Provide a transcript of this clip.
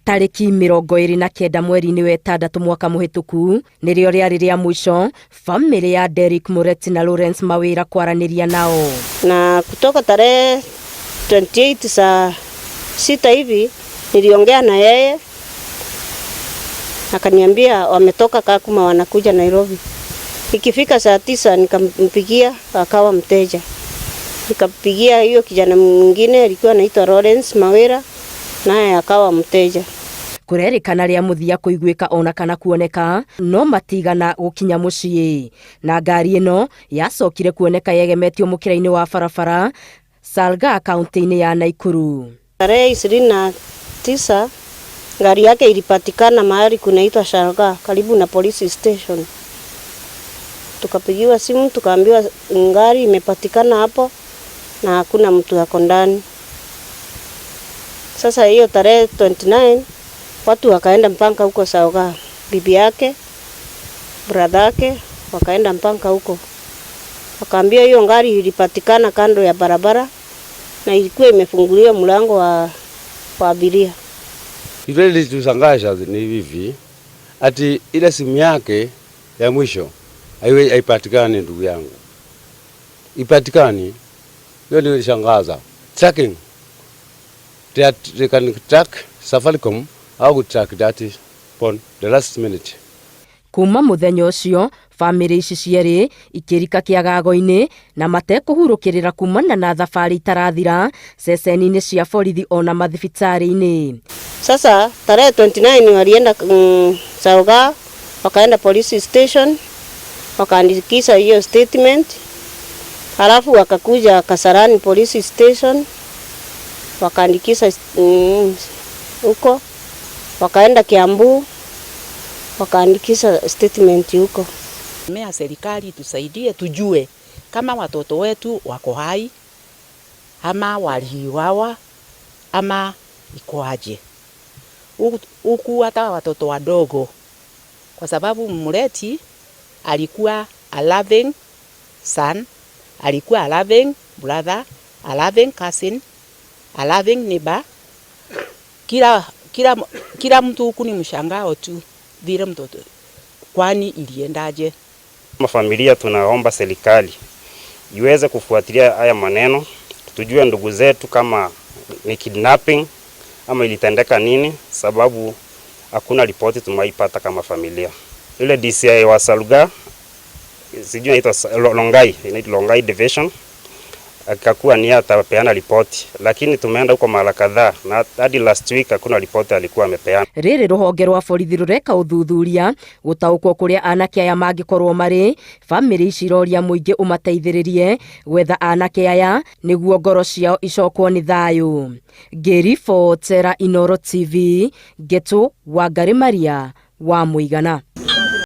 Tarĩki 29 mweri-inĩ wa ĩtandatũ mwaka mũhĩtũku nĩrĩo rĩarĩ rĩa mũico famĩlĩ ya Derrick Mureti na Lawrence Mawĩra kwaranĩria nao. Na kutoka tarehe 28 saa 6 hivi niliongea na yeye, akaniambia wametoka Kakuma wanakuja Nairobi. Ikifika saa 9 nikampigia, akawa mteja. Nikampigia hiyo kijana mwingine alikuwa anaitwa Lawrence Mawira, naye akawa mteja. Kũrerĩkana rĩa mũthia kũiguĩka ona kana kuoneka no matigana gũkinya mũciĩ, na ngari ĩno yacokire kuoneka yegemetio mũkĩra-inĩ wa barabara Salgaa kaunti-inĩ ya Nakuru. Tarehe 29 gari yake ilipatikana mahali kunaitwa Salgaa karibu na police station. Tukapigiwa simu tukaambiwa ngari imepatikana hapo na hakuna mtu ako ndani. Sasa hiyo tarehe 29 watu wakaenda mpaka huko Salgaa, bibi yake, brother yake wakaenda mpaka huko. Wakaambia hiyo ngari ilipatikana kando ya barabara na ilikuwa imefunguliwa mlango wa abiria. Ile ilitushangaza ni hivi ati ile simu yake ya mwisho haipatikani, ndugu yangu. Ipatikani. Hiyo ndio ilishangaza. Tracking. They can track Safaricom au track that phone the last minute. Kuma muthenya ũcio bamĩrĩ ici cierĩ ikĩrika kĩagago-inĩ na matekũhurũkĩrĩra kumana na thabarĩ itarathira ceceni-inĩ cia borithi ona mathibitarĩ-inĩ. Sasa tarehe 29 walienda Salgaa, wakaenda police station wakaandikisha hiyo statement, halafu wakakuja Kasarani police station wakaandikisha huko, wakaenda Kiambu wakaandikisha statement huko. Mea serikali tusaidie tujue kama watoto wetu wako hai ama waliuawa ama ikoaje. Huku hata watoto wadogo, kwa sababu Mureti alikuwa a loving son, alikuwa a loving brother, a loving cousin, a loving neighbor. Kila mtu huku ni mshangao tu vile mtoto, kwani iliendaje? Kama familia tunaomba serikali iweze kufuatilia haya maneno, tujue ndugu zetu kama ni kidnapping ama ilitendeka nini, sababu hakuna ripoti tumeipata kama familia. Ile DCI wa Salgaa, sijui inaitwa Rongai, inaitwa Rongai Division, akakuwa ni atapeana ripoti, lakini tumeenda huko mara kadhaa na hadi last week hakuna ripoti alikuwa amepeana. Rĩrĩ rũhonge rwa borithi rũreka ũthuthuria gũtaũkwo kũrĩa anake aya mangĩkorwo marĩ. Bamĩrĩ ici iroria mũingĩ ũmateithĩrĩrie gwetha anake aya nĩguo ngoro ciao icokwo nĩ thayũ. Ngĩribotera Inooro TV, Ngetu Wangari Maria wa Mũigana.